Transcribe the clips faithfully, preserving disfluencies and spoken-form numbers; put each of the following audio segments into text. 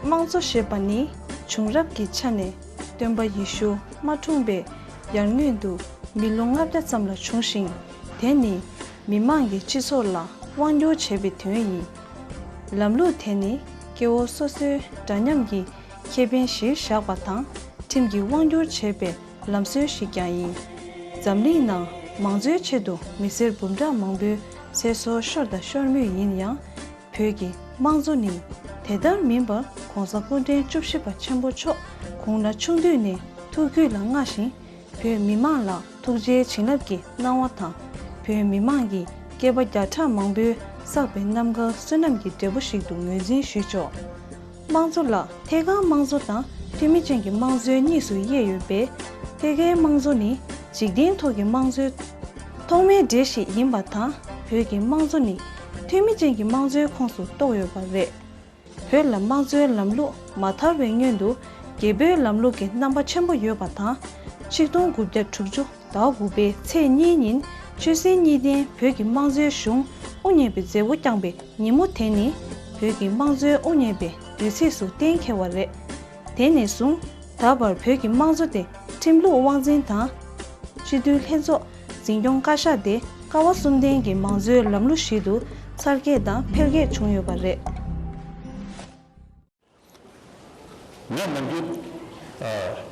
དམངས་གཙོ་ཞེས་པ་ནི་བྱུང་རབས་ཀྱི་ཆ་ནས་སྟོན་པ་ཡེ་ཤུ་མ་འཁྲུངས་པའི་ཡར་སྔོན་དུ་མི་ལོ་ལྔ་བརྒྱ་ཙམ་ལ་བྱུང་ཞིང་། དེ་ནི་མི་དམངས་ཀྱི་སྤྱི་ཚོགས་ལ་དབང་སྒྱུར་བྱེད་པའི་དོན་ཡིན། ལམ་ལུགས་དེ་ནི་སྐྱེ་བོ་སོ་སོའི་འདྲ་མཉམ་གྱི་ཁེ་ཕན་གཞིར་བཞག་པ་དང་། ཁྲིམས་ཀྱིས་དབང་སྒྱུར་བྱེད་པའི་ལམ་སྲོལ་ཞིག་ཀྱང་ཡིན། འཛམ་གླིང་ནང་མང་གཙོའི་ཆེད་དུ་མི་སེར་འབུམ་ཕྲག་མང་པོའི་ཚེ་སྲོག་ཤོར་དང་ཤོར་མུས་ཡིན་ཡང་། བོད་ཀྱི་དམངས་གཙོ་ནི་དེ་ལྟར་མིན་པར། ༸གོང་ས་སྐུ་ཕྲེང་བཅུ་བཞི་པ་ཆེན་པོ་མཆོག་གོང་ན་ཆུང་དུས་ནས་ཐུགས་རྒྱུད་ལ་མངའ་ཞིང་། བོད་མི་དམངས་ལ་ཐུགས་རྗེའི་བྱིན་རླབས་ཀྱི་སྣང་བ་དང་། བོད་མི་དམངས་ཀྱི་སྐྱེས་པ་བརྒྱ་ཕྲག་མང་པོས་བསགས་པའི་རྣམ་དཀར་བསོད་ནམས་ཀྱི་འབྲས་བུ་ཞིག་ཏུ་ངོས་འཛིན་ཞུས་ཆོག་དམངས་གཙོ་ལ་ཐད་ཀར་དམངས་གཙོ་དང་འཐུས་མི་ཅན་གྱི་དམངས་གཙོའི་གཉིས་སུ་དབྱེ་ཡོད་པས། ཐད་ཀའི་དམངས་གཙོ་ནི་འཇིག་རྟེན་ཐོག་གི་དམངས་གཙོའི་ཐོག་མའི་གྲས་ཤིག་ཡིན་པ་དང་། བོད་ཀྱི་དམངས་གཙོ་ནི་འཐུས་མི་ཅན་གྱི་དམངས་གཙོའི་ཁོངས་སུ་གཏོགས་ཡོད་པ་རེད། བོད་ལ་དམངས་གཙོའི་ལམ་ལུགས་མ་དར་བའི་སྔོན་དུ་རྒྱལ་པོའི་ལམ་ལུགས་ཀྱི་རྣམ་པ་ཆེན་པོ་ཡོད་པ་དང་། ཆིག་སྟོང་དགུ་བརྒྱ་དྲུག་ཅུ་ཟླ་དགུ་པའི་ཚེས་གཉིས་ཉིན་ཆོས་སྲིད་གཉིས་ལྡན་བོད་ཀྱི་དམངས་གཙོའི་གཞུང་དབུ་བརྙེས་པའི་མཛད་སྒོ་བསྐྱངས་པའི་ཉིན་མོ་དེ་ནི་བོད་ཀྱི་དམངས་གཙོའི་དབུ་བརྙེས་པའི་དུས་ཚིགས་སུ་གཏན་འཁེལ་བ་རེད། དེ་ནས་བཟུང་ད་བར་བོད་ཀྱི་དམངས་གཙོ་དེ་ཁྲིམས་ལུགས་དབང་འཛིན་དང་། སྤྱི་འཐུས་ལྷན་ཚོགས་འཛིན་སྐྱོང་བཀའ་ཤག་སྟེ་ཀ་བ་གསུམ་ལྡན་གྱི་མང་གཙོའི་ལམ་ལུགས་ཤིག་ཏུ་འཚར་སྐྱེད་དང་འཕེལ་རྒྱས་བྱུང་ཡོད་པ་རེད། ངས་ནམ་རྒྱུན་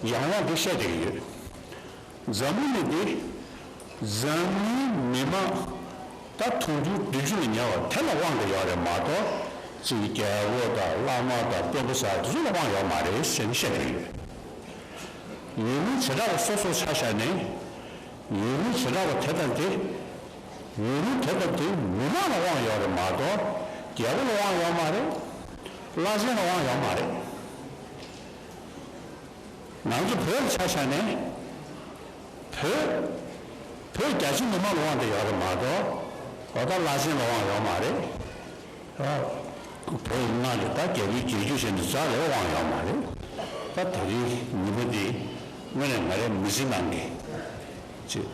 ཡང་ཡང་འདི་བཤད་བསྡད་ཀྱི་ཡོད། འཛམ་གླིང་འདི་འཛམ་གླིང་མི་མང་ད་དུང་ཕྱུར་བདུན་ཅུ་ལ་ཉེ་བ་དེ་ལ་དབང་གི་ཡོད་རེད་མ་གཏོགས། ཅིག་རྒྱལ་པོ་དང་བླ་མ་དང་དཔོན་པོ་ཟེར་དེ་ཚོ་ལ་དབང་ཡོད་མ་རེད་ཟེར་ནས་བཤད་ཀྱི་ཡོད། ཡུལ་ལུང་བྱེ་བྲག་པ་སོ་སོར་ཆ་བཞག་ནས། ཡུལ་ལུང་བྱེ་བྲག་པ་དེ་དང་དེ། ཡུལ་ལུང་དེ་དང་དེའི་མི་མང་ལ་དབང་ཡོད་རེད་མ་གཏོགས། རྒྱལ་པོ་ལ་དབང་ཡོད་མ་རེད། བླ་ཆེན་ལ་དབང་ཡོད་མ་རེད། ང་ཚོ་བོད་ལ་ཆ་བཞག་ནས། བོད། བོད་རྒྱ་ཆེ་མི་མང་ལ་དབང་དེ་ཡོད་རེད་མ་གཏོགས། འོ་ད་བླ་ཆེན་ལ་དབང་ཡོད་མ་རེད། ཨ། བོད་ཡིག་སྔགས་ཀྱི་ད་རྒྱལ་པོའི་རྒྱལ་རྒྱུད་བྱས་ནས་རྩ་ལས་དབང་ཡོད་མ་རེད། ད་དེ་རིང་ཉིན་མོ་འདི་དངོས་གནས་ང་རའི་མི་ཚེ་ནང་གི་ཅིག་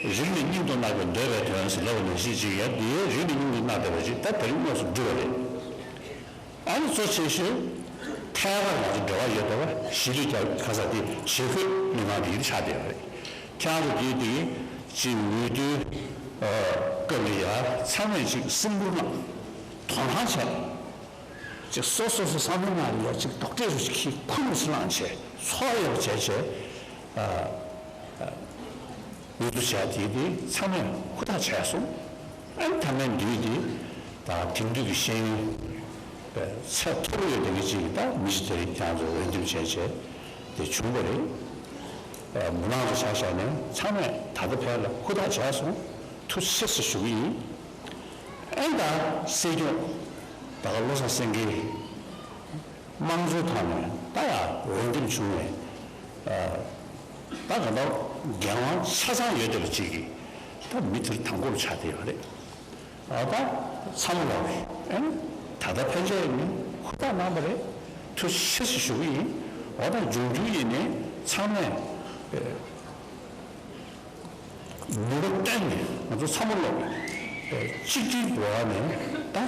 རིང་ནས་སྙིང་དུ་བརྣག་པའི་འདོད་པའི་དོན་ཟེར་ལབ་པ་ནང་བཞིན་ཅིག་ཡ། འདི་རིང་ནས་སྙིང་དུ་བརྣག་བསྡད་པ་ཅིག་ད་དེ་རིང་དངོས་སུ་འགྲུབ་པ་རེད། ཨ་ནི་གཙོ་ཆེ་ཤོས་ཐད་ཀར་ང་ཚོ་འབྲེལ་བ་ཡོད་པ་གཞིས་ལུས་རྒྱ་གར་ས་དེ་བྱེས་འཁོད་མི་མང་དེ་ཡིན་ཆགས་བསྡད་པ་རེད། ཁྱེད་རང་ཚོ་དེའི་དེ་ཅིག་འོས་བསྡུའི་སྐབས་ལ་ཡ་ཚང་མས་ཅིག་སེམས་ཁུར་གནང་། དོ་སྣང་བྱས། ཅིག་སོ་སོ་སོ་བསམ་བློ་ནང་ལ་ཡ་ཅིག་རྡོག་ཁྲེས་རུ་ཅིག་ཁྱི་ཁུ་རུ་ཅིག་བླངས་བྱས་ཚོར་ཡོད་པ་བྱས་བྱས། འོས་བསྡུ་བྱས་དེ་དེ་ཚང་མས་ཧུར་ཐག་བྱས་སོང་། ཨ་ནི་མཐའ་མའི་འདུས་དེ་ད་དེང་དུས་ཀྱི་ཤེས་ཡོན་ཚད་མཐོ་པོ་ཡོད་དེ་གི་ཅིག་ད་མི་ཞིག་དེ་རིང་ཁྱེད་རང་ཚོ་འོས་འདེམས་བྱས་བྱས་དེ་བྱུང་བ་རེད། མི་མང་ཚོ་ཆ་བཞག་ནས་ཚང་མས་ད་ལྟ་ཕན་ལ་ཧུར་ཐག་བྱས་སོང་། ཐུགས་རྗེ་ཆེ་ཞུ་གི་ཡིན། ཨེ་ད་སྲིད་སྐྱོང་ད་ག་བློ་བཟང་སེང་གེ་དམངས་གཙོའི་ཐོག་ནས་ད་ཡ་འོས་འདེམས་བྱུང་བས། ད་ག་ད་འགན་དབང་ཆ་ཚང་ཡོད་བསྡད་པ་ཅིག་གིས་ད་མི་དེར་དང་པོར་ཆགས་བསྡད་ཡོད་རེད། ཨ་ད་ཚང་མ་ལོག་རེད། ཨེ་ད་ལྟ་ཕན་ཆད་ནས་ཧུར་ཐག་གནང་བ་རེད། ཐུགས་རྗེ་ཆེ་ཞུ་གི་ཡིན། འོ་ད་འབྱུང་འགྱུར་ཡིན་ནའི་ཚང་མས་ནུས་པ་བཏོན་ནས་ང་ཚོ་ཚང་མ་ལོག་གཅིག་སྒྲིལ་འགྲོ་བ་ནས་ད་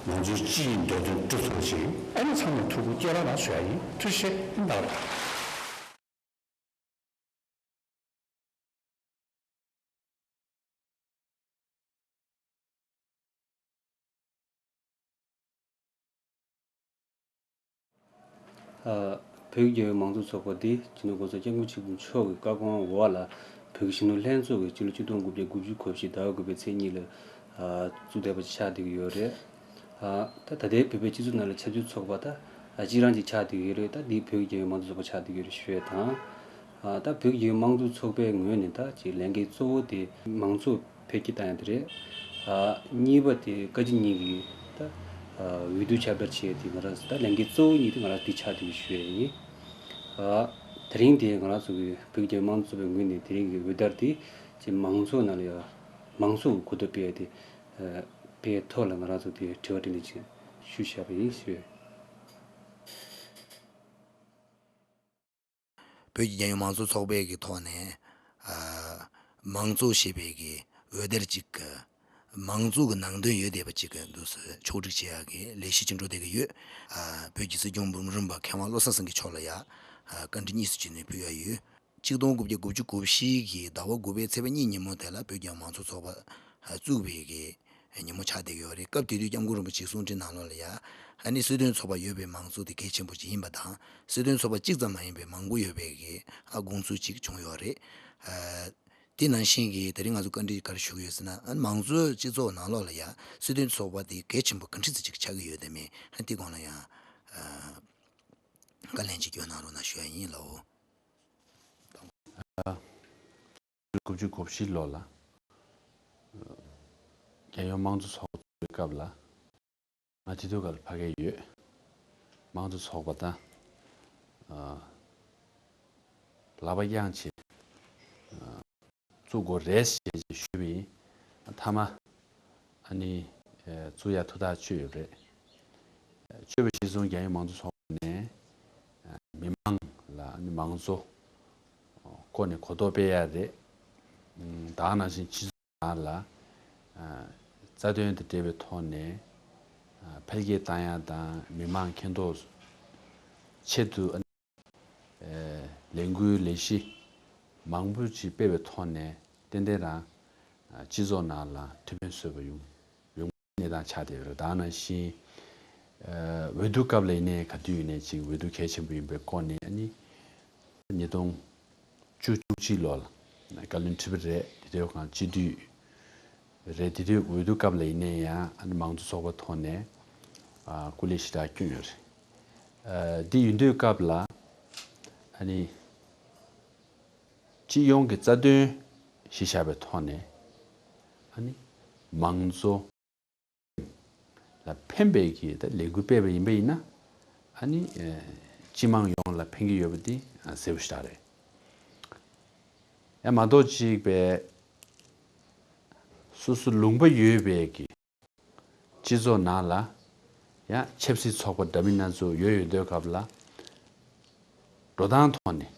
ང་ཚོའི་སྤྱི་ཡི་འདོད་དོན་སྒྲུབ་ཐུབ་པ་ཞིག་ཨ་ནི་ཚང་མས་ཐུགས་ཁུར་སྐྱེད་རོགས་གནང་ཞུ་ཡ་ཡིན། ཐུགས་རྗེ་ཆེ། ཨིན་ད་ར། ཨ། བོད་ཀྱི་རྒྱལ་ཡོངས་མང་གཙོ་ཚོགས་པ་འདི་སྤྱི་ནོར་༸གོང་ས་༸སྐྱབས་མགོན་ཆེན་པོ་མཆོག་གི་བཀའ་དགོངས་འོག་ལ་བོད་ཀྱི་གཞོན་ནུ་ལྷན་ཚོགས་ཀྱིས་སྤྱི་ལོ་ཆིག་སྟོང་དགུ་བརྒྱ་དགུ་བཅུ་གོ་བཞི་ཟླ་བ་དགུ་པའི་ཚེས་གཉིས་ལ་ཨ་བཙུགས་བསྡད་པ་ཆགས་བསྡད་ཀྱི་ཡོད་རེད། ཨ་ད་ད་ལྟའི་བོད་པའི་སྤྱི་ཚོགས་ནང་ལ་ཆབ་སྲིད་ཚོགས་པ་ད་ཨ་གཅིག་རང་གཅིག་ཆགས་བསྡད་ཀྱི་ཡོད་རེད། ད་འདི་བོད་ཀྱི་རྒྱལ་ཡོངས་མང་གཙོ་ཚོགས་པ་ཆགས་བསྡད་ཀྱི་ཡོད་རེད་ཞུ་ཡས་དང་། ཨ་ད་བོད་ཀྱི་རྒྱལ་ཡོངས་མང་གཙོ་ཚོགས་པའི་ངོས་ནས་ད་ཅིག་ལས་འགན་གཙོ་བོ་དེ་མང་གཙོ་འཕེལ་རྒྱས་བཏང་ཡ་དེ་རེད། ཨ་གཉིས་པ་དེ་བཀའ་སྤྱི་གཉིས་ཀྱི་ད་ཨ་འོས་བསྡུ་ཁྱབ་བསྒྲགས་བྱེད་ཡ་དེ་ང་རང་ཚོ་ད་ལས་འགན་གཙོ་བོ་གཉིས་དེ་ང་རང་འདི་ཆགས་བསྡད་ཀྱི་ཞུ་ཡ་ཡིན། ཨ་དེ་རིང་དེ་ང་རང་ཚོ་གི་བོད་ཀྱི་རྒྱལ་ཡོངས་མང་གཙོ་ཚོགས་པའི་ངོས་ནས་དེ་རིང་གི་འོས་བསྡུ་དེ་ཅིག་མང་ཚོགས་ནང་ལ་ཡ་མང་གཙོ་གི་གོ་རྟོགས་སྤེལ་ཡ་དེ་ཨ་སྤེལ་ཐོག་ལ་ང་རང་ཚོ་དེ་དྲི་བ་དྲིས་ལན་ཅིག་ཞུས་བཞག་པ་ཡིན་ཞུ། བོད་ཀྱི་རྒྱལ་ཡོངས་མང་གཙོ་ཚོགས་པའི་གི་ཐོག་ནས་ཨ་མང་གཙོ་ཞེས་པའི་གི་འོས་བསྡུར་ཅིག་གི་ མང་གཙོ་གི་ནང་དོན་ཡོད་བསྡད་པ་ཅིག་གི་འདུག་སེ་ཕྱོགས་སྒྲིག་བྱེད་ཡག་གི་ལས་གཞི་ཅིག་འགྲོ་བསྡད་ཀྱི་ཡོད། ཨ་བོད་ཀྱི་སྲིད་སྐྱོང་འབུམ་རམས་པ་མཁས་དབང་བློ་བཟང་སེང་གེ་མཆོག་ལ་ཡ་ཨ་བཀའ་འདྲི་གཉིས་སུ་བྱས་ནས་ཕུལ་ཡ་ཡོད། ཆིག་སྟོང་དགུ་བརྒྱ་དགུ་བཅུ་གོ་བཞི་གི་ཟླ་བ་དགུ་པའི་ཚེས་པ་གཉིས་ཉིན་མོ་དེ་ལ་བོད་རྒྱལ་ཡོངས་མང་གཙོ་ཚོགས་པ་ཨ་བཙུགས་པའི་གི་ཉིན་མོ་ཆགས་བསྡད་ཀྱི་ཡོད་རེད། སྐབས་དེ་དུས་སྐྱབས་མགོན་རིན་པོ་ཆེའི་གསུང་འཕྲིན་ནང་ལོགས་ལ་ཡ་ཨ་ནི་སྲིད་དོན་ཚོགས་པ་ཡོད་པའི་མང་གཙོ་དེ་གལ་ཆེན་པོ་ཅིག་ཡིན་པ་དང་། སྲིད་དོན་ཚོགས་པ་གཅིག་ཙམ་མ་ཡིན་པའི་མང་པོ་ཡོད་པའི་གི་ཨ་དགོངས་ཚུལ་ཅིག་བྱུང་ཡོད་རེད། ཨ་དེ་ནང་བཞིན་གྱི་དེ་རིང་ང་ཚོ་བཀའ་འདྲི་ག་རེ་ཞུ་གི་ཡོད་ཟེར་ན། ཨ་མང་གཙོའི་སྤྱི་ཚོགས་ནང་ལོགས་ལ་ཡང་སྲིད་དོན་ཚོགས་པ་དེ་གལ་ཆེན་པོ་ག་འདྲ་ཙམ་ཅིག་ཆགས་ཀྱི་ཡོད་དམ་མེད། ཨ་དེ་སྒང་ལ་ཡང་ཨ་བཀའ་ལན་ཅིག་སྐྱོན་གནང་རོགས་གནང་ཞུ་ཡ་ཡིན་ལགས། དགུ་བཅུ་གོ་བཞི་ལོ་ལ་རྒྱལ་ཡོངས་དམངས་གཙོ་ཚོགས་པའི་སྐབས་ལ། ང་དེ་དུས་སྐབས་ལ་ཕ་གིར་ཡོད། དམངས་གཙོ་ཚོགས་པ་དང་ལག་པ་གཡང་བྱས་བཙུགས་དགོས་རེད་ཞེས་ཞུས་པ་ཡིན། མཐའ་མ་ཨ་ནི་བཙུགས་ཡ་ཐུགས་ཐག་ཆོད་ཡོད་རེད། ཆོད་པ་གཞིར་བཟུང་རྒྱལ་ཡོངས་དམངས་གཙོ་ཚོགས་པ་ནས་མི་མང་ལ་ཨ་ནི་མང་གཙོ་སྐོར་ནས་གོ་རྟོགས་སྤེལ་ཡ་རེད། ད་ག་ནང་བཞིན་སྤྱི་ཚོགས་ནང་ལ་རྩ་དོན་དང་འབྲེལ་བའི་ཐོག་ནས་འཕེལ་རྒྱས་བཏང་ཡ་དང་མི་མང་མཁྱེན་རྟོགས་ཆེད་དུ་ལས་འགུལ་ལས་གཞི་མང་པོ་ཅིག་སྤེལ་བའི་ཐོག་ནས་ཏན་ཏན་རང་སྤྱི་ཚོགས་ནང་ལ་ཐུགས་ཕན་གསོས་པ་ཡོང་ཡོང་གནས་སྟངས་ཆགས་བསྡད་ཡོད་རེད། ད་ག་ནང་བཞིན་འོས་བསྡུ་སྐབས་ལ་ཡིན་ནའི་ག་དུས་ཡིན་ནའི་ཅིག་འོས་བསྡུ་གལ་ཆེན་པོ་ཡིན་པའི་སྐོར་ནས་ཨ་ནི་ཉིས་སྟོང་བཅུ་བཅུ་གཅིག་ལོ་ལ་བཀའ་བློན་ཁྲི་པ་རེད། དེ་དུས་སྒང་སྤྱི་འཐུས་རེད། དེ་དུས་འོས་བསྡུ་སྐབས་ལ་ཡིན་ནའི་ཡང་ཨ་ནི་མང་གཙོ་ཚོགས་པ་ཐོག་ནས་ཨ་སྐུ་ལས་ཞེ་དྲག་བསྐྱོན་ཡོད་རེད། ཨ་འདི་ཡིན་དུས་སྐབས་ལ་ཨ་ནི་སྤྱི་ཡོངས་ཀྱི་རྩ་དོན་གཞི་བཞག་པའི་ཐོག་ནས་ཨ་ནི་མང་གཙོ་ལ་ཕན་པའི་གི་ད་ལས་འགུལ་སྤེལ་བ་ཡིན་པ་ཡིན་ན་ཨ་ནི་ཨ་སྤྱི་དམངས་ཡོངས་ལ་ཕན་གྱི་ཡོད་པ་འདི་ཨ་གསལ་པོ་ཞེ་དྲག་རེད། ཡང་མ་གཏོགས་གཅིག་པའི་སོ་སོ་ལུང་པ་ཡོད་པའི་གི་སྤྱི་ཚོགས་ནང་ལ་ཡང་ཆབ་སྲིད་ཚོགས་པ་འདྲ་མིན་སྣ་ཚོགས་ཡོད་ཡོད་དུས་སྐབས་ལ་འགྲོ་སྟངས་ཐོག་ནས་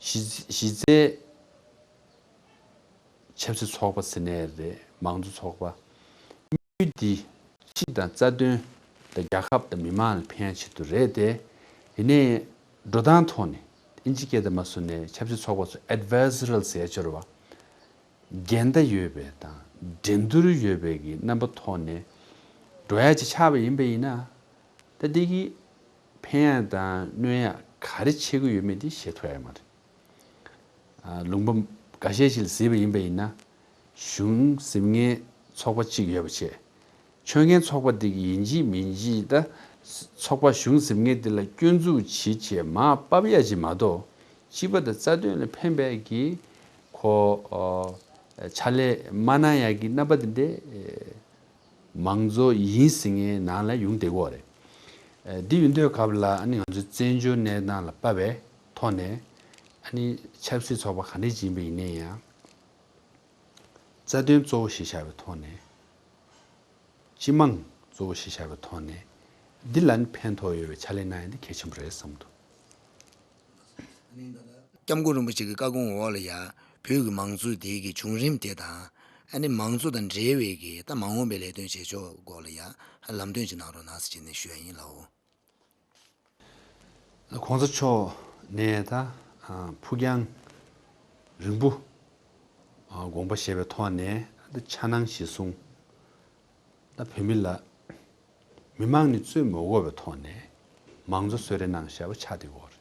གཞི་གཞི་རྩའི་ཆབ་སྲིད་ཚོགས་པ་ཟེར་ནའི་རེད། མང་གཙོ་ཚོགས་པ་དམིགས་ཡུལ་འདི་སྤྱི་དང་རྩ་དོན་དང་རྒྱལ་ཁབ་དང་མི་མང་ལ་ཕན་ཆེད་དུ་རེད་དེ། ཡིན་ནའི་འགྲོ་སྟངས་ཐོག་ནས་ཨིན་ཇི་སྐད་དུ་མ་སོང་ནས་ཆབ་སྲིད་ཚོགས་པ་ཚོ་ཨེཌ་ཝའི་ཟི་རལ་ཟེར་ཡ་ཅིག་ཡོད་རེད་བ། འགལ་ཟླ་ཡོད་པའི་དང་འགྲན་བསྡུར་ཡོད་པའི་གི་རྣམ་པ་ཐོག་ནས་འགྲོ་ཡ་ཅིག་ཆགས་པ་ཡིན་པ་ཡིན་ན། ད་འདི་གི་ཕན་ཡ་དང་གནོད་ཡ་ག་རེ་ཆེ་གི་ཡོད་མེད་འདི་ཤེས་ཐུབ་ཡ་ཡོད་མ་རེད། ཨ་ལུང་པ་འགའ་ཤས་ཤིག་ལ་གཟིགས་པ་ཡིན་པ་ཡིན་ན། གཞུང་འཛིན་མཁན་ཚོགས་པ་གཅིག་ཡོད་པ་བྱས། ཆོལ་ཁའི་ཚོགས་པ་དེ་གི་ཡིན་གཅིག་མིན་གཅིག་ད་ཚོགས་པ་གཞུང་འཛིན་མཁན་དེ་ལ་སྐྱོན་འཛུགས་བྱེད་བྱེད་མར་ཕབ་ཡ་ཅིག་མ་གཏོགས་སྤྱི་པ་དང་རྩ་དོན་ལ་ཕན་པའི་གི་ཁོ་ཨ་ཕྱག་ལས་མ་གནང་ཡ་གི་རྣམ་པ་དེ་འདྲས་མང་གཙོ་ཡིན་ཟེར་མཁན་ནང་ལ་ཡོང་བསྡད་ཀྱི་ཡོད་རེད། ཨ་འདི་ཡིན་དུས་སྐབས་ལ་ཨ་ནི་ང་ཚོའི་བཙན་བྱོལ་གནས་སྟངས་ལ་དཔག་པའི་ཐོག་ནས་ཨ་ནི་ཆབ་སྲིད་ཚོགས་པ་ག་འདྲས་ཅིག་ཡིན་པ་ཡིན་ནའི་ཡང་། རྩ་དོན་གཙོ་བོ་གཞི་བཞག་པའི་ཐོག་ནས། སྤྱི་དམངས་གཙོ་བོ་གཞི་བཞག་པའི་ཐོག་ནས། འདི་ལ་ནི་ཕན་ཐོགས་ཡོད་པའི་ཕྱག་ལས་གནང་ཡ་འདི་གལ་ཆེན་པོ་རེད་བསམ་འདུག་སྐྱབས་མགོན་རིན་པོ་ཆེ་གི་བཀའ་དགོངས་འོག་ལ་ཡ་བོད་ཀྱི་མང་གཙོ་དེ་གི་བྱུང་རིམ་དེ་དང་། ཨ་ནི་མང་གཙོ་དང་འབྲེལ་བའི་གི་ད་མ་འོངས་པའི་ལས་དོན་བྱེད་ཕྱོགས་སྐོར་ལ་ཡ་ལམ་སྟོན་ཅིག་གནང་རོགས་གནང་ཟེར་བྱས་ནས་ཞུ་ཡ་ཡིན་ལགས། གོང་ས་མཆོག་ནས་ད་ཕུགས་རྒྱང་རིང་པོ་དགོངས་པ་བཞེས་པའི་ཐོག་ནས་ད་འཆར་སྣང་གཞིར་བཟུང་ད་བོད་མི་ལ་མི་མང་ནས་རྩོད་མི་དགོས་པའི་ཐོག་ནས་མང་གཙོ་གསོལ་རས་གནང་བཞག་པ་ཆགས་བསྡད་ཡོད་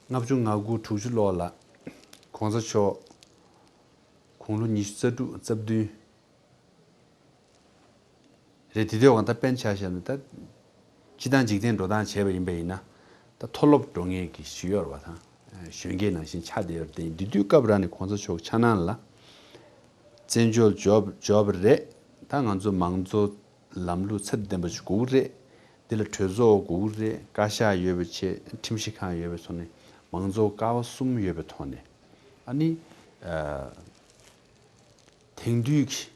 རེད། ལྔ་བཅུ་ང་དགུ་དྲུག་ཅུ་ལོ་ལ་གོང་ས་མཆོག་དགུང་ལོ་ཉི་ཤུ་རྩ་དྲུག་རྩ་བདུན་རེད། དེ་དུས་འོང་ད་དཔེར་ན་ཆ་བཞག་ན་ད་སྤྱི་བཏང་འཇིག་རྟེན་འགྲོ་སྟངས་བྱས་པ་ཡིན་པ་ཡིན་ན་ད་མཐོ་སློབ་འགྲོ་མཁན་གྱི་ཞིག་ཡོད་རེད་བ། ད་གཞོན་སྐྱེས་ནང་བཞིན་ཆགས་བསྡད་ཡོད་རེད། དེ་དེ་དུས་སྐབས་རང་ནས་གོང་ས་མཆོག་འཆར་སྣང་ལ་བཙན་བྱོལ་འབྱོར་འབྱོར་བ་རེད། ད་ང་ཚོ་མང་གཙོ་ལམ་ལུགས་ཚད་ལྡན་པ་ཞིག་དགོས་ཀྱི་རེད། འདི་ལ་གྲོས་ཚོགས་དགོས་ཀྱི་རེད། བཀའ་ཤག་ཡོད་པ་བྱས། ཁྲིམས་ཞིབ་ཁང་ཡོད་པའི་ཐོག་ནས་མང་གཙོ་ཀ་བ་གསུམ་ཡོད་པའི་ཐོག་ནས་ཨ་ནི་ཨ་དེང་དུས་ཀྱི་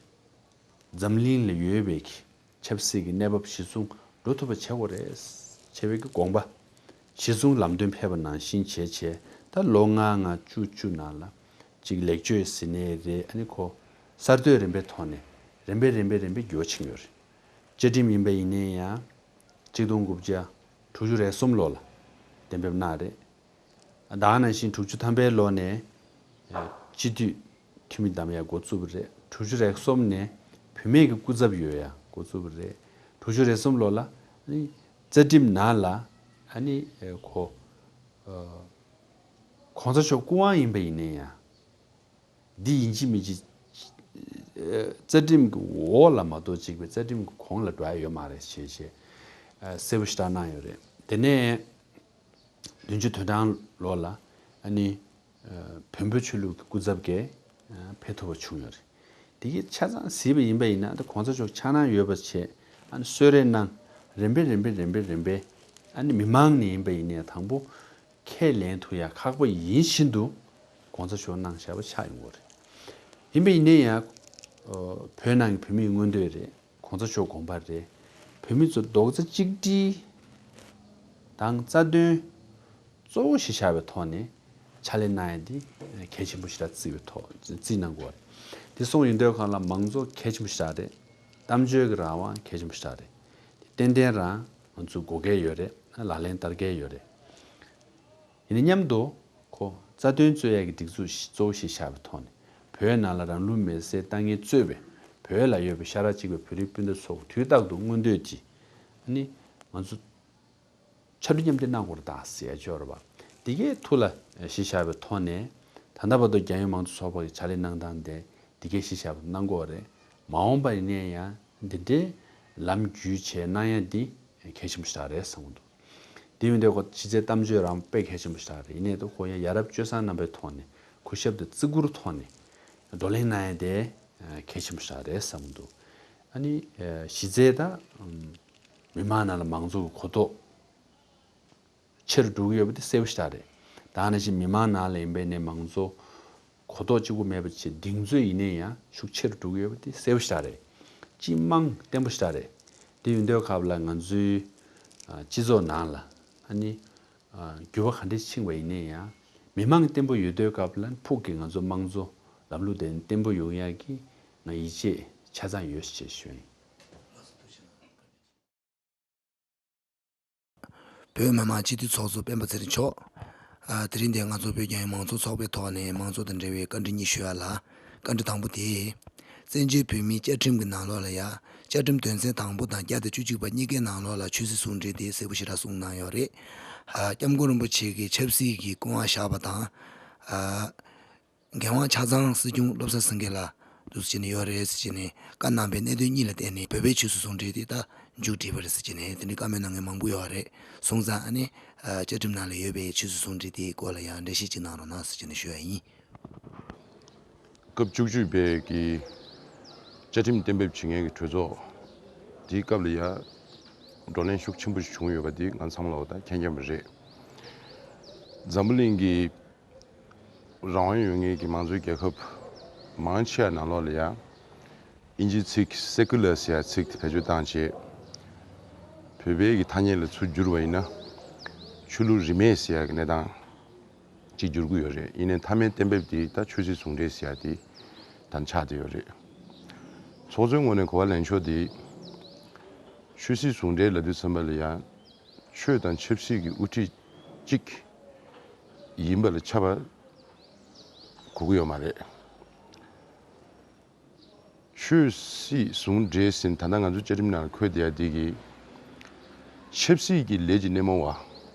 འཛམ་གླིང་ལ་ཡོད་པའི་གི་ཆབ་སྲིད་ཀྱི་གནས་བབ་གཞི་བཟུང་འགྲོ་ཐུབ་པ་བྱེད་དགོས་རེད་བྱས་པའི་གི་དགོངས་པ་གཞི་བཟུང་ལམ་སྟོན་ཕེབས་པ་ནང་བཞིན་བྱས་བྱས། ད་ལོ་ལྔ་ལྔ་བཅུ་བཅུ་ནང་ལ་གཅིག་ལེགས་བཅོས་ཟེར་ནའི་རེད། ཨ་ནི་ཁོ་གསར་གཏོད་རིམ་པའི་ཐོག་ནས་ རིམ་པས་རིམ་པས་རིམ་པས་འགྱུར་བ་ཕྱིན་ཡོད་རེད། བཅའ་ཁྲིམས་ཡིན་པ་ཡིན་ནའི་ཡང་། གཅིག་སྟོང་དགུ་བརྒྱ་དྲུག་ཅུ་རེ་གསུམ་ལོ་ལ་གཏན་འབེབས་གནང་རེད། ད་ག་ནང་བཞིན་དྲུག་ཅུ་ཐམ་པའི་ལོ་ནས་སྤྱི་འཐུས་འཐུས་མི་བདམས་ཡ་འགོ་བཙུགས་པ་རེད། དྲུག་ཅུ་རེ་གསུམ་ནས་བུད་མེད་ཀྱི་སྐུ་ཚབ་ཡོད་ཡ་འགོ་བཙུགས་པ་རེད། དྲུག་ཅུ་རེ་གསུམ་ལོ་ལ་ནི་རྩ་ཁྲིམས་ནང་ལ་ཨ་ནི་ཁོ་གོང་ས་མཆོག་སྐུ་དབང་ཡིན་པ་ཡིན་ནའི་ཡང་། འདི་ཡིན་གཅིག་མིན་གཅིག་རྩ་ཁྲིམས་ཀྱི་འོག་ལ་མ་གཏོགས་གཅིག་པའི་རྩ་ཁྲིམས་ཀྱི་གོང་ལ་འགྲོ་ཡ་ཡོད་མ་རེད་ཞེས་ཞེས་གསལ་པོ་ཞེ་དྲག་གནང་ཡོད་རེད། དེ་ནས་བདུན་ཅུ་དོན་གྲངས་ལོ་ལ་ཨ་ནི་བོན་པོ་ཆོས་ལུགས་ཀྱི་སྐུ་ཚབ་ཀྱིས་ཕེབས་ཐུབ་པ་བྱུང་ཡོད་རེད། དེ་གའི་ཆ་ཚང་གཟིགས་པ་ཡིན་པ་ཡིན་ན་ད་གོང་ས་མཆོག་འཆར་སྣང་ཡོད་པ་བྱས་ཨ་ནི་གསོལ་རས་གནང་། རིམ་པས་རིམ་པས་རིམ་པས་རིམ་པས་ཨ་ནི་མི་མང་ནས་ཡིན་པ་ཡིན་ནའི་དང་པོ་ཁས་ལེན་ཐུབ་ཡ་ཁག་པོ་ཡིན་བཞིན་དུ་གོང་ས་མཆོག་གནང་བཞག་པ་ཆགས་ཡོང་གི་རེད། ཡིན་པ་ཡིན་ནའི་ཡང་བོད་ནང་གི་བོད་མིའི་མངོན་འདོད་རེད། གོང་ས་མཆོག་དགོངས་པ་རེད། བོད་མི་ཚོ་རྡོག་རྩ་གཅིག་སྒྲིལ་དང་རྩ་དོན་གཙོ་བོ་ཞིག་བཞག་པའི་ཐོག་ནས་ཕྱག་ལས་གནང་ཡ་འདི་གལ་ཆེན་པོ་ཞིག་ལ་བརྩི་བའི་ཐོག་བརྩིས་གནང་དགོས་པ་རེད། དེ་སོང་ཡིན་དུས་གང་ལ་མང་གཙོ་གལ་ཆེན་པོ་ཞིག་རེད། གཏམ་བརྗོད་ཀྱི་རང་དབང་གལ་ཆེན་པོ་ཞིག་རེད། དེ་ཏན་ཏན་རང་ང་ཚོ་དགོས་གལ་ཡོད་རེད། ལག་ལེན་བསྟར་གལ་ཡོད་རེད། ཡིན་ན་མཉམ་དུ་ཁོ་རྩ་དོན་རྩོད་ཡག་གི་སྒྲིག་འཛུགས་ཤིག་གཙོ་བོ་ཞིག་བཞག་པའི་ཐོག་ནས་བོད་ནང་ལ་རང་ལུས་མེར་སྲེག་བཏང་མཁན་གཙོས་པའི་བོད་ལ་ཡོད་པའི་ཤ་ཁྲག་གཅིག་པའི་བོད་རིགས་སྤུན་ཟླ་ཚོ་དུས་རྟག་ཏུ་མངོན་འདོད་ཀྱིས་ཨ་ནི་ང་ཚོ་ཕྱར་གྲུ་མཉམ་འདེགས་གནང་དགོས་རེད་ད་ཟེར་ཡ་ཅིག་ཡོད་རེད་པ། འདི་གའི་ཐུགས་ལ་གཞི་བཞག་པའི་ཐོག་ནས་ད་ལྟ་བར་དུ་རྒྱལ་ཡོངས་མང་གཙོ་ཚོགས་པ་གི་ཕྱག་ལས་གནང་སྟངས་དེ་འདི་གའི་གཞི་བཞག་པ་གནང་དགོས་རེད། མ་འོངས་པ་ཡིན་ན་ཡང་འདི་འདྲའི་ལམ་བརྒྱུད་བྱས་གནང་ཡ་འདི་གལ་ཆེན་པོ་ཞིག་རེད་བསམ་གྱི་འདུག་དེ་ཡིན་དུས་ཁོ་གཞི་རྩའི་གཏམ་བརྗོད་རང་དཔེ་གལ་ཆེན་པོ་ཞིག་རེད། ཡིན་ནའི་ད་ཁོ་ཡང་ཡ་རབས་སྤྱོད་བཟང་རྣམ་པའི་ཐོག་ནས་གུས་ཞབས་དང་བརྩི་བཀུར་ཐོག་ནས་བགྲོ་གླེང་གནང་ཡ་དེ་གལ་ཆེན་པོ་ཞིག་རེད་བསམ་གྱི་འདུག་ཨ་ནི་གཞི་རྩའི་ད་མི་མང་ནང་ལ་མང་གཙོ་གི་གོ་རྟོགས་ཆེ་རུ་འགྲོ་གི་ཡོད་པ་དེ་གསལ་པོ་ཞིག་རེད། ད་ནང་བཞིན་མི་མང་ནང་ལ་ཡིན་པའི་ནས་མང་གཙོ་གོ་རྟོགས་གཅིག་པུ་མེད་པ་བྱས་གདེང་ཚོད་ཡིན་ནའི་ཡང་ཤུགས་ཆེ་རུ་འགྲོ་གི་ཡོད་པ་དེ་གསལ་པོ་ཞིག་རེད། སྤྱི་དམངས་བརྟན་པོ་ཞིག་རེད། དེ་ཡིན་དུས་སྐབས་ལ་ང་ཚོའི་སྤྱི་ཚོགས་ནང་ལ་ཨ་ནི་འགྱུར་བ་ག་འདྲས་ཕྱིན་པ་ཡིན་ནའི་ཡང་མི་མང་བརྟན་པོ་ཡོད་དུས་སྐབས་ལ་ཕུགས་ཀྱི་ང་ཚོ་དམངས་གཙོ་ལམ་ལུགས་དེ་བརྟན་པོ་ཡོང་ཡག་གི་ང་ཡིད་ཆེས་ཆ་ཚང་ཡོད་ཅེས་ཞུ་ཡིན། བོད་མི་མང་སྤྱི་འཐུས་ཚོགས་གཙོ་སྤེན་པ་ཚེ་རིང་མཆོག་ཨ། དེ་རིང་འདིར་ང་ཚོ་བོད་རྒྱལ་ཡོངས་མང་གཙོ་ཚོགས་པའི་ཐོག་ནས་མང་གཙོ་དང་འབྲེལ་བའི་བཀའ་འདྲི་གཉིས་ཞུ་ཡ་ལ། བཀའ་འདྲི་དང་པོ་དེ། བཙན་བྱོལ་བོད་མིའི་བཅའ་ཁྲིམས་ཀྱི་ནང་ལོགས་ལ་ཡ། བཅའ་ཁྲིམས་དོན་ཚན་དང་པོ་དང་བརྒྱ་དང་བཅུ་གཅིག་པ་གཉིས་ཀའི་ནང་ལོགས་ལ་ཆོས་སྲིད་ཟུང་འབྲེལ་དེ་གསལ་པོ་ཞེ་དྲག་གསུངས་གནང་ཡོད་རེད། ཨ། སྐྱབས་མགོན་རིན་པོ་ཆེ་གིས་ཆབ་སྲིད་ཀྱི་སྐུ་དབང་བཞག་པ་དང་། ཨ། འགན་དབང་ཆ་ཚང་སྲིད་སྐྱོང་བློ་བཟང་སེང་གེ་ལ་འདུག་སེ་བྱས་ནས་ཡོད་རེད་ཟེར་བྱས་ནས་བཀའ་གནང་པའི་གནད་དོན་གཉིས་ལ་བརྟེན་ནས་བོད་པའི་ཆོས་སྲིད་ཟུང་འབྲེལ་དེ་ད་མཇུག་བསྒྲིལ་བ་རེད་ཟེར་བྱས་ནས་དེ་འདྲའི་བཀའ་མོལ་གནང་མཁན་མང་པོ་ཡོད་རེད། སོང་ཙང་ཨ་ནི་བཅའ་ཁྲིམས་ནང་ལ་ཡོད་པའི་ཆོས་སྲིད་ཟུང་འབྲེལ་དེའི་སྐོར་ལ་ཡང་འགྲེལ་བཤད་ཅིག་གནང་རོགས་གནང་ཟེར་བྱས་ནས་ཞུ་ཡ་ཡིན། སྐབས་བཅུ་གཅིག་པའི་གི་བཅའ་ཁྲིམས་གཏན་འབེབས་བྱེད་མཁན་གྱི་གྲོས་ཚོགས་དེའི་སྐབས་ལ་ཡང་བགྲོ་གླེང་ཤུགས་ཆེན་པོ་ཞིག་བྱུང་ཡོད་པ་འདི་ང་ཚང་མ་ལོག་ད་མཁྱེན་མཁྱེན་པ་རེད། འཛམ་བུ་གླིང་གི་རང་དབང་ཡོད་མཁན་གྱི་མང་གཙོའི་རྒྱལ་ཁབ་མང་ཆེ་བ་ནང་ལོགས་ལ་ཡང་དབྱིན་ཇིའི་ཚིག་སེ་ཀུ་ལར་ཟེར་ཡ་ཚིག་དེ་བེད་སྤྱོད་བཏང་བྱས། བོད་པའི་གི་ཐ་སྙད་ལ་ཚུར་བསྒྱུར་བ་ཡིན་ན་ཆོས་ལུགས་རིས་མེད་ཟེར་ཡ་གི་གནས་སྟངས་ཅིག་བསྒྱུར་གྱི་ཡོད་རེད། ཡིན་ནའི་མཐའ་མའི་གཏན་འབེབས་དེ་ད་ཆོས་སྲིད་ཟུང་འབྲེལ་ཟེར་ཡ་དེ་ད་ཆགས་བསྡད་ཡོད་རེད། ཚོགས་གཙོའི་ངོས་ནས་གོ་བ་ལེན་ཕྱོགས་དེ་ཆོས་སྲིད་ཟུང་འབྲེལ་ལབ་དུས་ཙམ་པ་ལ་ཡང་ཆོས་དང་ཆབ་སྲིད་ཀྱི་དབུ་ཁྲིད་གཅིག་ཡིན་པ་ལ་ཆགས་པ་གོ་གི་ཡོད་མ་རེད། ཆོས་སྲིད་ཟུང་འབྲེལ་ཟེར་ད་ལྟ་ང་ཚོ་བཅའ་ཁྲིམས་ནང་འཁོད་བསྡད་ཡ་འདི་གི་ཆབ་སྲིད་ཀྱི་ལས་ཀྱི་སྣེ་མོ་བ་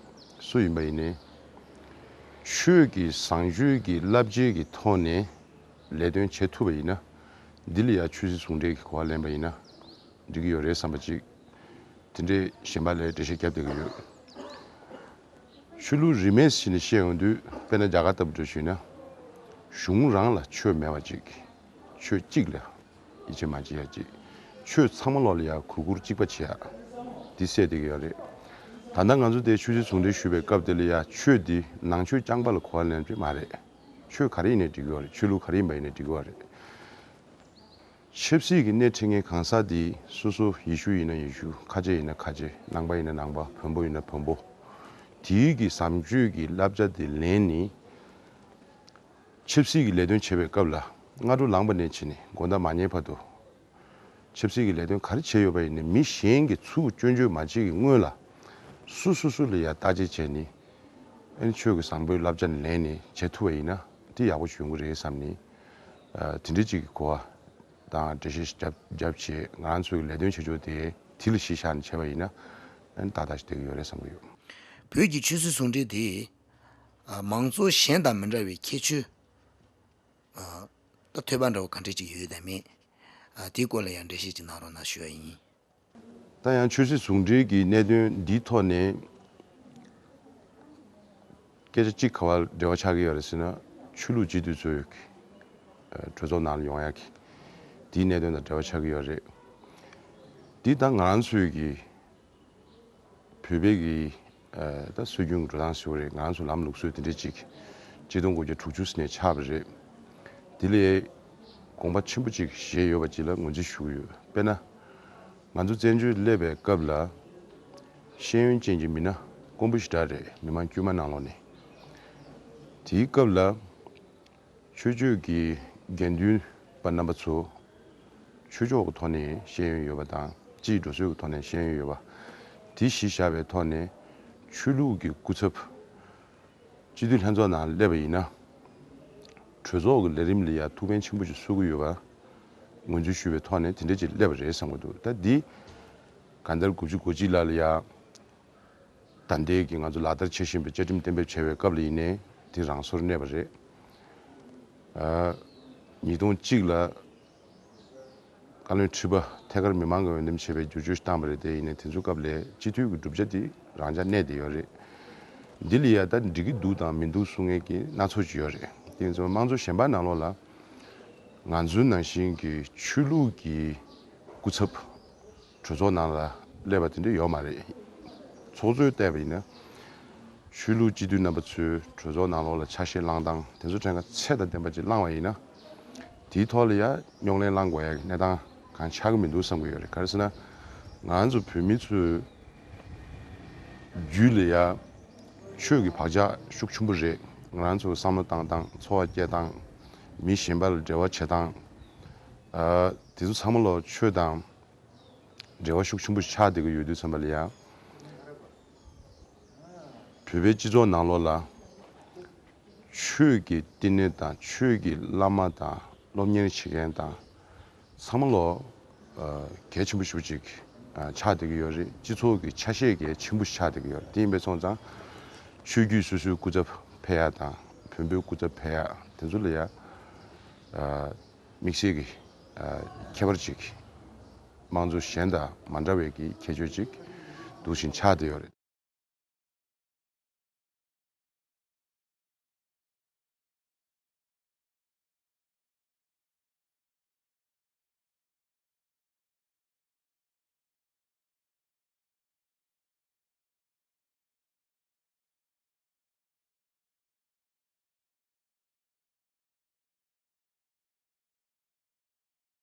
སུ་ཡིན་པ་ཡིན་ནའི་ཆོས་ཀྱི་བཟང་སྤྱོད་ཀྱི་བསླབ་བྱའི་གི་ཐོག་ནས་ལས་དོན་བྱེད་ཐུབ་པ་ཡིན་ན་འདི་ལ་ཡ་ཆོས་སྲིད་ཟུང་འབྲེལ་གྱི་གོ་བ་ལེན་པ་ཡིན་ན་འགྲིག་གི་ཡོད་རེད་བསམ་པ་ཅིག་དེ་འདྲའི་གཞན་པ་ལ་འགྲེལ་བཤད་རྒྱབ་བསྡད་ཀྱི་ཡོད། ཆོས་ལུགས་རིས་མེད་ཟེར་ནས་བཤད་ཡོང་དུས་དཔེར་ན་རྒྱ་གར་ལྟ་བུ་འདྲ་ཞུས་ན་གཞུང་རང་ལ་ཆོས་མེད་པ་ཅིག་ཆོས་གཅིག་ལ་ཡིད་ཆེས་མ་བྱེད་ཡ་ཅིག་ཆོས་ཚང་མ་ལོག་ལ་ཡ་གུས་བཀུར་གཅིག་པ་བྱེད་ཡ་འདི་གསལ་བསྡད་ཀྱི་ཡོད་རེད། ད་ལྟ་ང་ཚོ་དེ་ཆོས་སྲིད་ཟུང་འབྲེལ་ཞུས་པའི་སྐབས་དེ་ལ་ཡ་ཆོས་འདི་ནང་ཆོས་རྐྱང་པ་ལ་གོ་བ་ལེན་གྱི་མ་རེད། ཆོས་ག་རེ་ཡིན་ནའི་འགྲིག་གི་ཡོད་རེད། ཆོས་ལུགས་ག་རེ་ཡིན་པ་ཡིན་ནའི་འགྲིག་གི་ཡོད་རེད། ཆབ་སྲིད་ཀྱི་སྣེ་ཁྲིད་མཁན་གང་ཟག་དེ་སོ་སོ་ཡེ་ཤུ་ཡིན་ན་ཡེ་ཤུ། ཁ་ཆེ་ཡིན་ན་ཁ་ཆེ། ནང་པ་ཡིན་ན་ནང་པ། བོན་པོ་ཡིན་ན་བོན་པོ། དེའི་གི་བཟང་སྤྱོད་ཀྱི་བསླབ་བྱ་དེ་ལེན་ནས་ཆབ་སྲིད་ཀྱི་ལས་དོན་བྱེད་པའི་སྐབས་ལ་སྔ་དྲོ་ལངས་པ་ནས་བྱས་ནས་དགོང་དག་མ་ཉལ་བར་དུ་ ཆབ་སྲིད་ཀྱི་ལས་དོན་ག་རེ་བྱས་ཡོད་པ་ཡིན་ནའི་མི་གཞན་གྱིས་ཚུར་སྐྱོན་བརྗོད་མ་བྱེད་ཀྱི་སྔོན་ལ་སུ་སུ་སུ་ལ་ཡ་བརྟག་དཔྱད་བྱས་ནས་ཨ་ནི་ཆོས་ཀྱི་བཟང་པོའི་བསླབ་བྱ་ལེན་ནས་བྱེད་ཐུབ་པ་ཡིན་ན་དེ་ཡག་པོ་ཞིག་ཡོང་གི་རེད་བསམ་ནས། ཨ་དེ་འདྲའི་ཅིག་གི་གོ་བ་དང་འགྲེལ་བཤད་ཞིག་བརྒྱབ་བརྒྱབ་བྱས་ང་རང་ཚོའི་ལས་དོན་བྱེད་ཕྱོགས་དེ་དེ་ལ་གཞི་བཞག་ནས་བྱས་པ་ཡིན་ན་ཨ་ནི་ཏག་ཏག་ཞིག་བསྡད་ཀྱི་ཡོད་རེད་བསམ་གྱི་ཡོད། བོད་ཀྱི་ཆོས་སྲིད་ཟུང་འབྲེལ་དེ་ཨ་མང་གཙོ་གཞན་དང་མི་འདྲ་བའི་ཁྱད་ཆོས་ཨ་ད་ཐོས་པ་འདྲ་བོ་ག་འདྲ་ཅིག་ཡོད་དམ་མེད། ཨ་དེའི་སྐོར་ལ་ཡང་འགྲེལ་བཤད་ཅིག་གནང་རོགས་གནང་ཞུ་བ་ཡིན། ད་ཡང་ཆོས་སྲིད་ཟུང་འབྲེལ་གྱི་གནད་དོན་འདིའི་ཐོག་ནས་སྐད་ཆ་གཅིག་ག་པར་འབྲེལ་བ་ཆགས་ཀྱི་ཡོད་རེད་ཟེར་ན། ཆོས་ལུགས་སྤྱི་འཐུས་ཚོའི་གྲོས་ཚོགས་ནང་ལ་ཡོང་ཡག་གི་དེའི་གནད་དོན་དང་འབྲེལ་བ་ཆགས་ཀྱི་ཡོད་རེད། འདི་ད་ང་རང་ཚོའི་གི་བོད་པའི་གི་ཨ་ད་སྲོལ་རྒྱུན་གྱི་འགྲོ་སྟངས་ཟེར་བ་རེད། ང་རང་ཚོ་ལམ་ལུགས་སྲོལ་དེ་འདྲས་ཅིག་ཆིག་སྟོང་དགུ་བརྒྱ་དྲུག་ཅུ་ནས་ཆགས་པ་རེད། དེ་ལས་དགོངས་པ་ཆེན་པོ་ཅིག་བཞེས་ཡོད་པ་ཅིག་ལ་ངོས་འཛིན་ཞུ་གི་ཡོད། དཔེར་ན། ང་ཚོ་བཙན་བྱོལ་སླེབས་པའི་སྐབས་ལ་ཤེས་ཡོན་ཅན་གྱི་མི་སྣ་དཀོན་པོ་ཞེ་དྲག་རེད། མི་མང་དཀྱུས་མ་ནང་ལོགས་ནས། དེའི་སྐབས་ལ་ཆོས་ཕྱོགས་ཀྱི་དགེ་འདུན་པ་རྣམ་པ་ཚོ་ཆོས་ཕྱོགས་ཀྱི་ཐོག་ནས་ཤེས་ཡོན་ཡོད་པ་དང་སྤྱིའི་འགྲོ་སྲོལ་གྱི་ཐོག་ནས་ཤེས་ཡོན་ཡོད་པ་དེ་གཞི་བཞག་པའི་ཐོག་ནས་ཆོས་ལུགས་ཀྱི་སྐུ་ཚབ་སྤྱི་འཐུས་ལྷན་ཚོགས་ནང་སླེབས་པ་ཡིན་ན། གྲོས་ཚོགས་ཀྱི་ལས་རིམ་ལ་ཡང་ཐུགས་ཕན་ཆེན་པོ་ཞིག་གསོ་གི་ཡོད་པ་ངོས་འཛིན་ཞུས་པའི་ཐོག་ནས་དེ་འདྲ་ཅིག་སླེབས་པ་རེད་བསམ་གྱི་འདུག་ད་འདི་གང་ལྟར་དགུ་བཅུ་གོ་གཅིག་ལ་ལ་ཡང་ད་ལྟའི་གི་ང་ཚོ་ལག་བསྟར་བྱེད་བཞིན་པའི་བཅའ་ཁྲིམས་གཏན་འབེབས་བྱས་པའི་སྐབས་ལ་ཡིན་ནའི་དེ་རང་སོར་གནས་པ་རེད། ཨ་ཉིས་སྟོང་གཅིག་ལ་བཀའ་བློན་ཁྲི་པ་ཐད་ཀར་མི་མང་གི་འོས་འདེམས་བྱས་པའི་བསྒྱུར་བཅོས་ཤིག་བཏང་པ་རེད། དེ་ཡིན་ནའི་དེ་ཚོའི་སྐབས་ལ་སྤྱི་འཐུས་ཀྱི་གྲུབ་ཆ་དེ་རང་འཇགས་གནས་བསྡད་ཡོད་རེད། འདི་ལ་ཡ་ད་འགྲིག་གི་འདུག་དང་མི་འདུག་གསུང་མཁན་གྱི་སྣ་ཚོགས་ཅིག་ཡོད་རེད། དེ་ཡིན་ཙང་དམངས་གཙོ་གཞན་པ་ནང་ལོགས་ལ་ང་ཚོའི་ནང་བཞིན་གྱི་ཆོས་ལུགས་ཀྱི་སྐུ་ཚབ་གྲོས་ཚོགས་ནང་ལ་སླེབས་པ་དེ་འདྲ་ཡོད་མ་རེད། ཚོགས་གཙོས་བལྟས་པ་ཡིན་ན། ཆོས་ལུགས་སྤྱི་འཐུས་རྣམ་པ་ཚོས་གྲོས་ཚོགས་ནང་ལོགས་ལ་ཆ་ཤས་བླངས་སྟངས་དེ་ཚོ་ཕྲན་ཁ་ཚད་དང་ལྡན་པ་ཅིག་བླངས་པ་ཡིན་ན། དེའི་ཐོག་ལ་ཡང་རྙོག་གླེང་བསླང་དགོས་ཡ་གི་གནས་སྟངས་གང་ཆགས་ཀྱི་མི་འདུག་བསམ་གྱི་ཡོད་རེད། ག་རེ་ཟེར་ན། ང་ཚོ་བོད་མི་ཚོའི་རྒྱུད་ལ་ཡ་ཆོས་ཀྱི་བག་ཆགས་ཤུགས་ཆེན་པོ་རེད། ང་རང་ཚོའི་བསམ་བློ་བཏང་སྟངས་འཚོ་བ་སྐྱེལ་སྟངས་མི་གཞན་པ་ལ་འབྲེལ་བ་བྱེད་སྟངས་ཨ་དེ་ཚོ་ཚང་མ་ལོ་ཆོས་དང་འབྲེལ་བ་ཤུགས་ཆེན་པོ་ཞིག་ཆགས་བསྡད་ཀྱི་ཡོད་དུས་ཙམ་པ་ལ་ཡ། བོད་པའི་སྤྱི་ཚོགས་ནང་ལོགས་ལ་ཆོས་ཀྱི་བསྟི་གནས་དང་ཆོས་ཀྱི་བླ་མ་དང་སློབ་གཉེར་བྱེད་མཁན་དང་ཚང་མ་ལོ་ཨ་གལ་ཆེན་པོ་ཞེ་པོ་ཅིག་ཨ་ཆགས་བསྡད་ཀྱི་ཡོད་རེད། སྤྱི་ཚོགས་ཀྱི་ཆ་ཤས་གལ་ཆེན་པོ་ཞིག་ཆགས་བསྡད་ཀྱི་ཡོད་རེད། དེ་ཡིན་པས་སོང་ཙང་ཆོས་བརྒྱུད་སོ་སོའི་སྐུ་ཚབ་ཕེབས་ཡ་དང་བོན་པོའི་སྐུ་ཚབ་ཕེབས་ཡ་དེ་ཚོ་ལ་ཡ་ཨ་དམིགས་བསལ་གྱི་ཨ་ཁྱད་པར་ཅིག་དམངས་གཙོ་གཞན་དང་མ་འདྲ་བའི་གི་ཁྱད་ཆོས་ཅིག་འདུག་བཞིན་ཆགས་བསྡད་ཡོད་རེད།